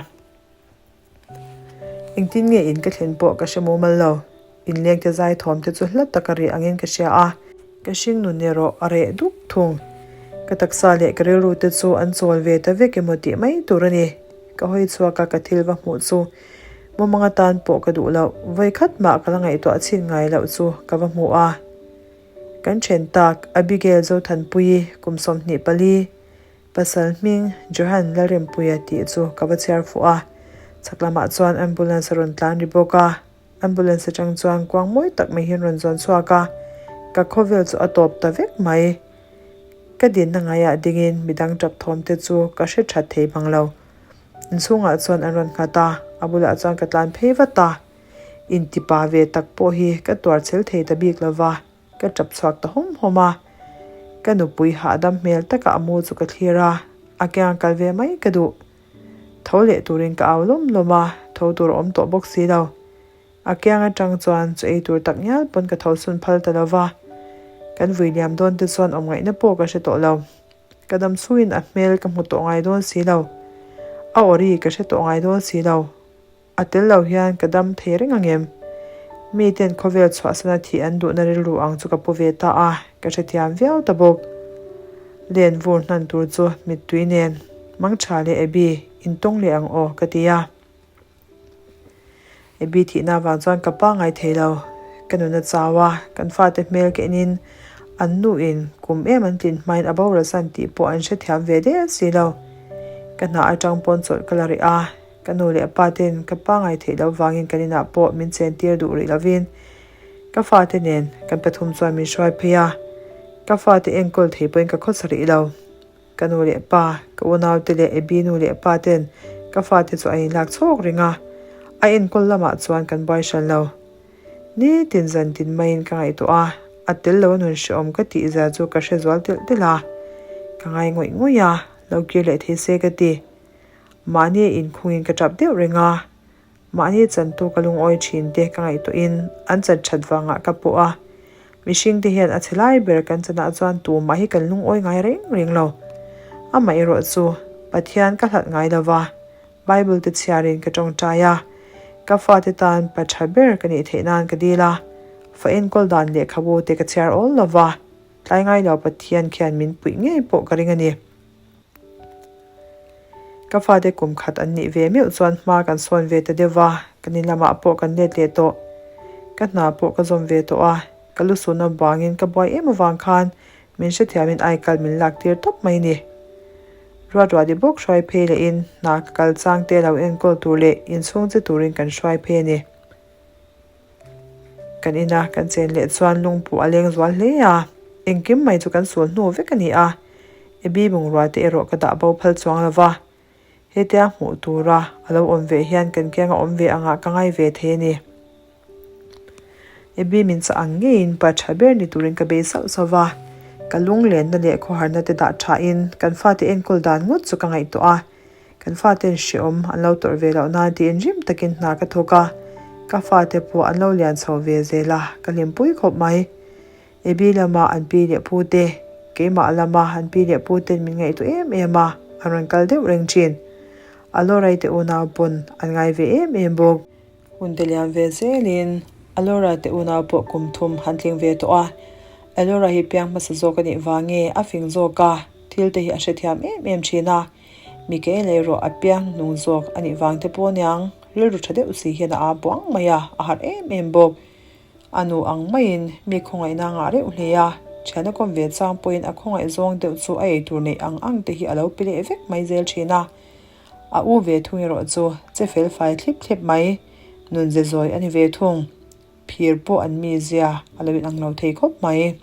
Engtin nge in ka thlen pawh ka hre mumal lo. Inlengte zai thawm te chu hla taka reh angin ka hria a. Ka hring nun erawh a reh duk thung. Ka taksa leh ka rilru te chu an chawl ve ta vek emaw tih mai tur a ni. Ka hawi chhuak a, ka thil va hmuh chu Mumang atan pawh ka duh loh, vawi khat mah ka la ngaihtuah chhin ngai loh chu ka va hmu a. Kan then tak, Abigail Zothanpuii, kum 24, pasal hming Johan Lalrempuia tih chu ka va chhiar fuh a. Chhak lamah chuan ambulance a rawn tlan ri bawk a. Ambulance atang chuan kuang mawi tak mai hi an rawn zawn chhuak a, ka khawvel chu a tawp ta vek mai. Ka dinna ngaiah dingin midang tap thawm te chu ka hre that thei bang lo. Inchhungah chuan an rawn nghat a, a bulah chuan ka tlan phei vat a. Intipa ve tak pawh hi ka tuar chhel thei ta bik lo va, ka tap chhuak ta hawm hawm a. Ka nupui hahdam hmel taka a mu chu ka thlir a, a kiang kal ve mai ka duh. Tho leh turin ka au lawm lawm a, tho tur a awm tawh bawk si lo. A kiang atang chuan chu ei tur tak ngial pawn ka tho sun phal ta lo va, kan vui liam dawn te chuan awm ngaihna pawh ka hre tawh lo. Ka dam chhungin a hmel ka hmu tawh ngai dawn si lo. A aw ri ka hre tawh ngai dawn si lo. A tel lo hian ka dam thei reng ang em? Mi ten khawvel chhuahsana thih an duhna rilru ang chu ka pu ve ta a, ka hrethiam viau ta bawk. Len vur hnan tur chu mittui nen, Mangtha leh Abby, intawng leh ang aw, ka ti a. Abby thihna avang chuan ka pa ngai thei lo. Ka nun a chau a, kan fate hmel ka enin an nu in kum em an tlin hmain a boral san tih pawh an hrethiam ve der si lo. Ka hna atang pawn chawlh ka la rih a, ka nu leh pa ten ka pa ngai theih loh vangin kan inah pawh min chen tir duh rih lovin ka fate nen kan pathum chuan min hruai phei a, ka fate enkawl thei pawhin ka khawsa rih lo. Ka nu leh pa, ka unaute leh Abby nu leh pa ten ka fate chu an inlak chhawk reng a, a enkawl lamah chuan kan buai hran lo. Nitin zan tin maiin ka ngaihtuah a, a tel lo a nun hrehawm ka tih zia chu ka hre zual telh telh a, ka ngai ngawih ngawih a, lo kir leh thei se ka ti. Mahni a inkhungin ka tap deuh reng a. Mahni chantu ka lungawi thin te ka ngaihtuahin an chan that vangah ka puh a. Mihring te hian a chhe lai ber kan chanah chuan tumah hi kan lungawi ngai reng reng lo. Amaherawh chu Pathian ka hlat ngai lo va, Bible te chhiarin ka tawngtai a, ka fate tan pa tha ber ka nih theih nan ka dil a, fa enkawl dan lehkhabu te ka chhiar awl lo va, tlai ngai lo Pathian khian min puih ngei pawh ka ring a ni. Ka fate kum khat an nih ve meuh chuan hma kan sawn ve ta deuh va, kan in lamah pawh kan let leh tawh. Ka hna pawh ka zawm ve tawh a, ka lusun avangin ka buai em avang khan min hrethiamin aikal min lak tir tawp mai ni. Ruat ruah di bawk hruai phei lehin hna ka kal chang te lo enkawl tur leh inchhung che turin kan hruai phei a ni. Kan ina kan chen leh chuan lungpuh a leng zual hle a, engkim mai chu kan sul hnu vek a ni a, Abby bungrua te erawh ka dah bo phal chuang lo va, hetia hmuh tura a lo awm ve hian kan kianga awm ve angah ka ngai ve thei a ni. Abby min chah ang ngeiin pa tha ber ni turin ka bei sauh sauh va, ka lunglenna leh khawharna te dah thain kan fate enkawl dan ngawt chu ka ngaihtuah a, Kan faten hreawm an lo tawrh ve loh nan tiin rim takin hna ka thawk a, ka fate pawh an lo lian chho ve zel a, ka hlimpui khawp mai. Abby lama an pi leh pu te, keimah lama an pi leh pu ten min ngaihtuah em em a, an rawn kal deuh reng thin. A Laura-i te unau pawn an ngai ve em em bawk. Hun te lian ve zelin Alora te unau pawh kum thum han tling ve tawh a, Alora hi piang hmasa zawk a nih vang nge a fing zawk a, thil te hi a hrethiam em em thin a, Mi ke leh rawh a piang hnung zawk a nih vang te pawh aniang rilru tha deuh si hian a aa buang mai a, a harh em em bawk. A nu ang maiin mi khawngaihna ngah reuh hle a, thian a kawm ve chang pawhin a khawngaih zawng deuh chu a eitur neih ang ang te hi a lo pe leh vek mai zel thin a. A u ve thung erawh chu che fel fai thlip thlep mai, nun ze zawi a ni ve thung. Phir pawh an mizia a lo inang lo thei khawp mai.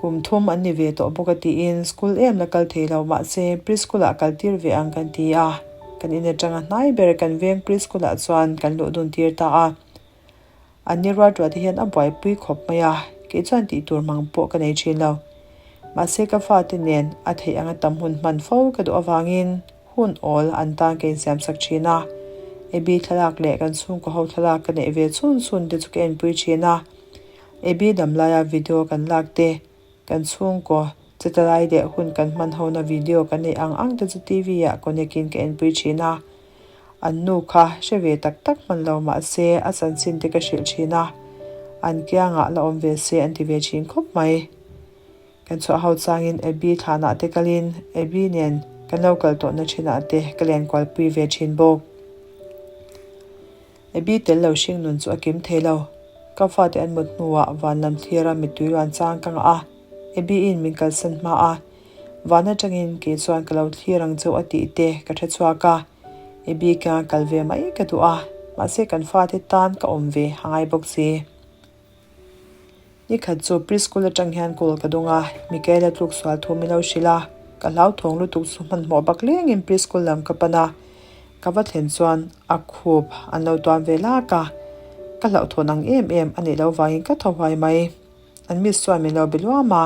Kum thum an ni ve tawh bawk a tiin school em la kal thei lo mahse preschool ah kal tir ve ang kan ti a, kan in atanga hnai ber kan veng preschool ah chuan kan luh dun tir ta a. An ni ruat ruat te hian a buaipui khawp mai a, kei chuan tih tur mang pawh ka nei thin lo. Mahse ka fate nen a theih anga tam hun hman fo ka duh avangin Hun awl an tan ka insiam sak thin a, Abby thlalak leh kan chhungkaw ho thlalak ka neih ve chhun chhun te chu ka enpui thin a. Abby dam laia video kan lak te, kan chhungkaw cheta lai leh hun kan hman hona video kan neih ang ang te chu TV ah connect in ka enpui thin a. An nu kha hre ve tak tak hman lo mah se a chanchin te ka hrilh thin a, an kiangah la awm ve se an ti ve thin khawp mai. Kan chhuah ho changin Abby thlanah te kalin Abby nen kan lo kal tawhna thinah te ka len kualpui ve thin bawk. Abby tel lo hring nun chu a kim thei lo. Ka fate an mut hnuah van lam thlira mittui luan chang ka ngah a, Abby in min kalsan hma a, van atangin kei chuan ka lo thlir ang chauh a tih te ka hre chhuak a, Abby kianga kal ve mai ka duh a, mahse kan fate tan ka awm ve a ngai bawk si. Nikhat chu preschool atang hian call ka dawng a, Michaela tluk sual thu min lo hrilh a, ka hlauthawng lutuk chu hmanhmawh bak lengin preschool lam ka pan a, ka va thlen chuan a khup an lo tuam ve lak a, ka hlauhthawn ang em em a nih loh vangin ka thaw huai mai. An miss chuan min lo be luam a,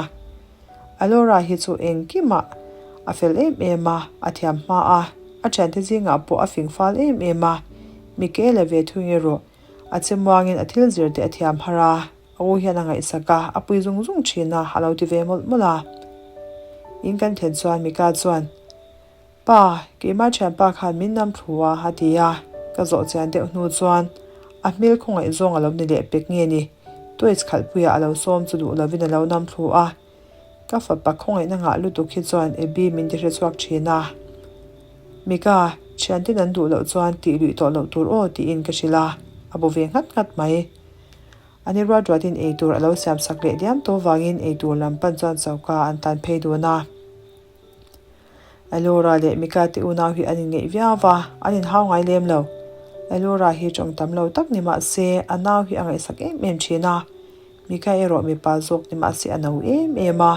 Alora hi chu engkimah a fel em em a, a thiam hma a, a thiante zingah pawh a fing fal em em a, Michaela ve thung erawh A che muangin a thil zir te a thiam har a, a u hian a ngaihsak a, a pui zung zung thin a, a lo ti ve mawlh mawlh a. In kan thlen chuan Mika chuan, Pa, keimah thianpa khan min nam thlu a, a ti a. Ka zawh chian deuh hnu chuan a hmel khawngaih zawng a lo ni leh pek nge ni, toys khalhpuiah a lo sawm chu duh lovin a lo nam thlu a. Ka fapa khawngaihna ngah lutuk hi chuan Abby min ti hre chhuak thin a. Mika, thianten an duh loh chuan tih luih tawh loh tur aw tiin ka hrilh a, a bu ve nghat nghat mai. A ni ruat ruatin eitur a lo siam sak leh diam tawh vangin eitur lam pan chuan choka an tan phei dun a. Elora leh Mika te unau hi an inngeih viau va, an inhau ngai lem lo. Elora hi tawng tam lo tak ni mah se a nau hi a ngaihsak em em thin a. Mika erawh mipa zawk ni mah se a no em em a,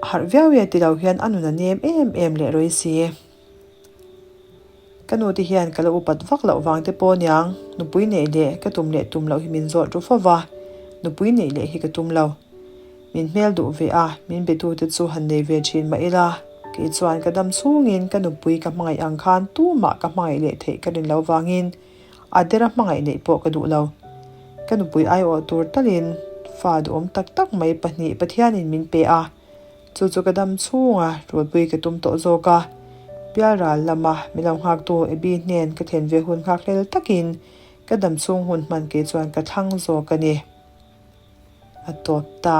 a harh viau e ti lo hian a nun a nem em em leh rui si. Ka nu te hian ka la upat vak loh vang te pawh aniang, nupui neih leh ka tum leh tum loh hi min zawt ru fo va, nupui neih leh hi ka tum lo. Min hmel duh ve a, min be tu te chu han nei ve thin mah ila. Kei chuan ka dam chhungin ka nupui ka hmangaih ang khan tumah ka hmangaih leh theih ka rin lo vangin a dera hmangaih neih pawh ka duh lo. Ka nupui aiawh tur talin fa duhawm tak tak mai pahnih Pathianin min pe a, chu chu ka dam chhunga rawlpui ka tum tawh zawk a. Pialral lama min lo nghaktu Abby hnen ka thlen ve hun nghakhlel takin ka dam chhung hun hman kei chuan ka thlang zawk a ni. A tawp ta.